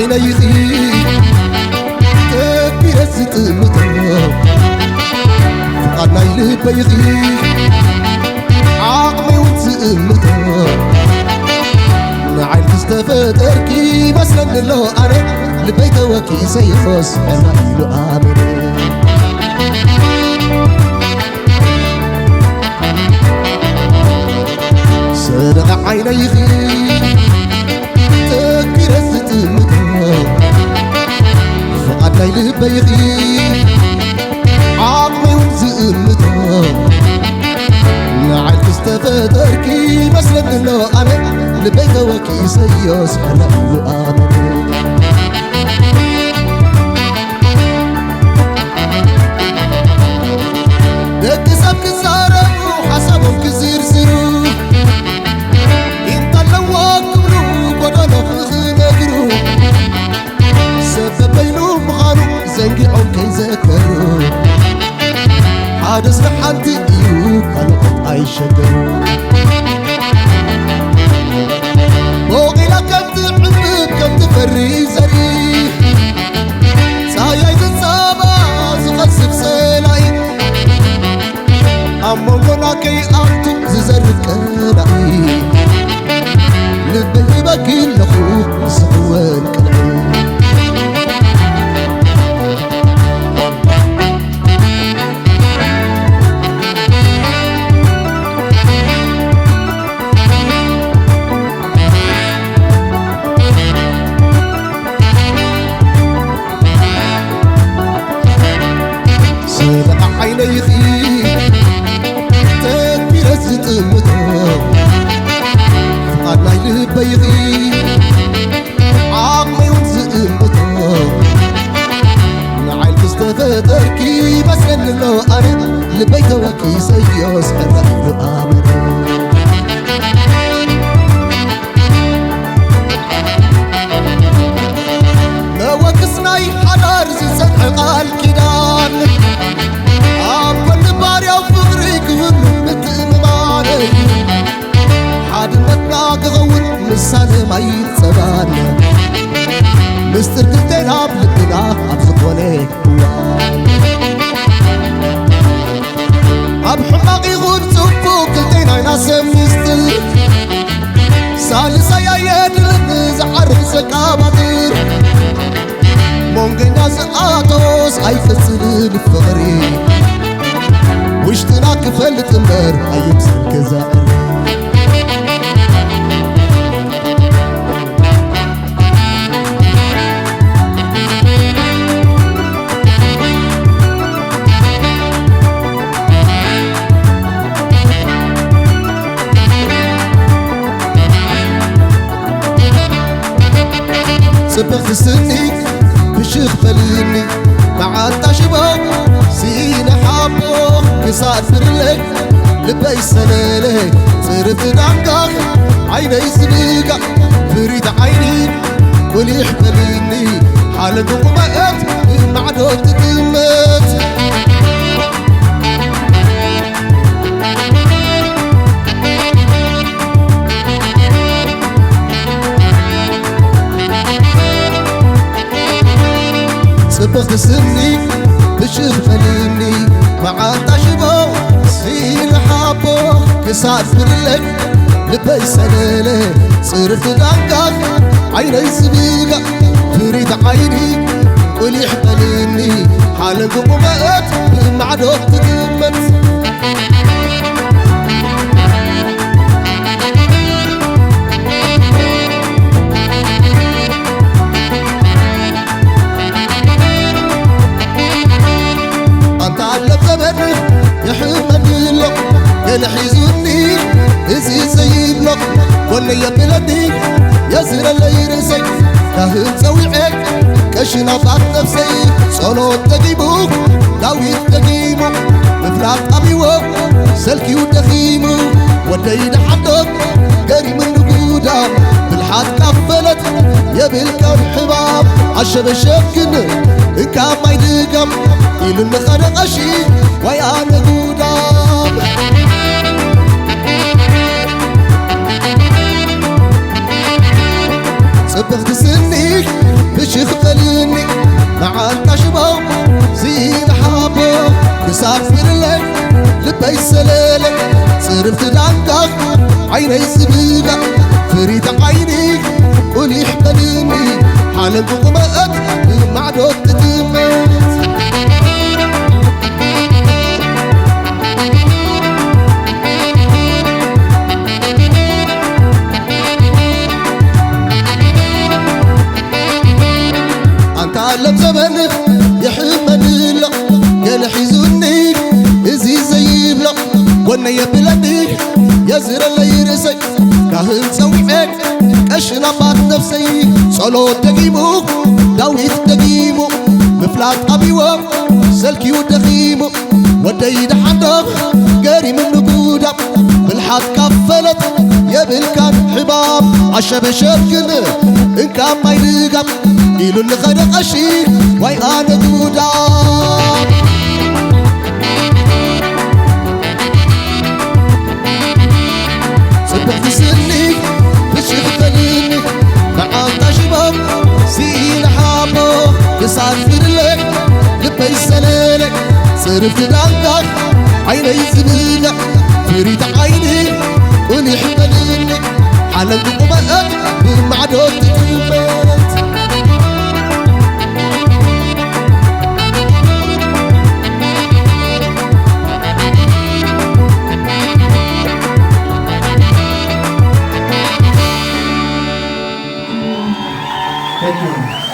ዓይነይኺ ተግቢረ ዝጥምቶ ፍቓድ ናይ ልበይኺ ዓቕመይ እውን ዝእምቶ ንዓይንኪ ዝተፈጠርኪ ይመስለኒ ኣሎ ኣነ ልበይ ተወኪሰ ይኾስ ሕና ኢሉ ኣመነ ሰረቐ ዓይነይኺ ተግቢረ ዝጥምቶ ፍቓድ ናይ ልበይኺ ዓቕመይ እውን ዝእምቶ ንዓይንኪ ዝተፈጠርኪ ይመስለኒ ኣሎ ኣነ ልበይ ተወኪሰዮ ስሕና ኢሉ ኣመነ ደቂ ሰብ ክዛረቡ ሓሳቦም ክዝርዝሩ እንተለዎ ክብሉ ጎደሎ ክነግሩ ሰብ በበይኑ ምዃኑ ዘንጊዖም ከይዘከሩ ሓደስ ንሓንቲ እዩ ካልኦት ኣይሸገሩ ቦቂላ ከም ትዕምብ ከም ትፈሪ ዘርኢ ጻያይ ዝጻባ ዝቐዝፍ ጸላኢ ኣብ መንጎና ከይኣቱ ዝዘርብ ቀናኢ ልቢ ሂበኪ ኣለኹ ንስኽወን ቅንዒ ስለ ዓይነይኺ ተግቢረ ዝጥምቶ ፍቓድ ናይ ልበይኺ ዓቕመይ እውን ዝእምቶ ንዓይንኪ ዝተፈጠርኪ ይመስለኒ ኣሎ ኣነ ልበይ ተወኪሰዮ ስሕና ኢሉ ኣመነ መወክስ ናይ ሓዳር ዝጸንሐ ቃል ኪዳን ኣብ ጎኒ ባርያው ፍቕሪ ክህሉ ምትእምማነይ ሓድነትና ክኸውን ምሳሌ ማይ ጸባን ምስጢር ክልቴና ኣብ ልብና ኣብ ዝኾነ እዋን ኣብ ሕማቕ ይኹን ጽቡቕ ክልቴና ኢና ሰብ ምስጢር ሳልሳይ ኣየድልን ዝዓርፍ ዘቃባጥር መንገኛ ዝኣቶስ ኣይቅጽልን ፍቕሪ ውሽጥና ክፈልጥ እምበር ኣይምሰል ክዛዕር ጽብቕቲ ስኒ ብሽኽ በልኒ መዓንጣ ሽቦ ስኢነ ሓቦ ክሳድ ብርለይ ልበይ ሰለለ ጽርፍቲ ዳንጋኽ ዓይነይ ዝብጋእ ፍሪት ዓይኒ ቁሊሕ በልኒ ሓለንጉ ቁመት ብማዕዶ ትጥመት ጽብቕቲ ስኒ ብሽኽ በልኒ መዓንጣ ሽቦ ስኢነ ሓቦ ክሳድ ብርለይ ልበይ ሰለለ ጽርፍቲ ዳንጋኽ ዓይነይ ዝብጋእ ፍሪት ዓይኒ ቁሊሕ በልኒ ሓለንጉ ቁመት ብማዕዶ ትጥመት ኣንታ ዓለም ዘመን የሕመኒ ኣሎ ገለ ሒዙኒ እዚ ዘይብሎ ጎነይ የብለኒ የዝረለይ ርእሰይ ካህን ጸዊዐ ቀሽን ኣባት ነፍሰይ ጸሎት ደጊሙ ዳዊት ደጊሙ ምፍላጥ ኣቢዎ ሰልኪዩ ደኺሙ ወደይ ደሓዶ ገሪምኒ ጉዳም ብልሓት ካፈለት የብልካን ሕማም ኣሸበሸብ ግን እንካ ማይ ድጋም ኢሉኒ ኸደ ቀሺ ዋይ ኣነ ጉዳም ጽብቕቲ ስኒ ይኽፈልኒ መዓንጣ ሽቦ ዝኢልሓቦ ክሳብ ፍርለይ ልበይ ሰለለ ጽርፍቲ ዳንጋኽ ዓይነይ ዝብጋ ፍሪት ዓይኒ ቁሊሕ በልኒ ሓለንጉ ቁመት ብማዕዶ ትጥመት ኣንታ ዓለም ዘበን የሕመኒ ኣሎ ገለ ሒዙኒ እዚ ዘይብሎ ጎነ የብለኒ የዝረለይ ርእሰይ ካህን ጸዊዐ ቀሽን ኣባት ነፍሰይ ጸሎት ደጊሙ ዳዊት ደጊሙ ምፍላጥ ኣብይዎ ሰልኪዩ ደኺሙ ወደይ ደሓንዶ ገሪምኒ ጉዳም ብልሓት ካብ ፈለጥ የብልካን ሕባብ ኣሸበሸብ ግን እንካ ማይ ልጋብ ኢሉኒ ኸደ ቀሺ ዋይ ኣነ ጉዳም ጽቡቕቲ ስኒ ብሽኽተልኒ መዓንጣ ሽቦ ስኢነ ሓቦ ክሳድ ፍርለ ልበይ ሰለለ ጽርፍቲ ዳንጋ ዓይነይ ዝብልዕ ፍሪት ዓይኒ ቁሊሕ በልኒ ሓለንጉ ቁመት ብማዕዶ ትጥመት Thank you.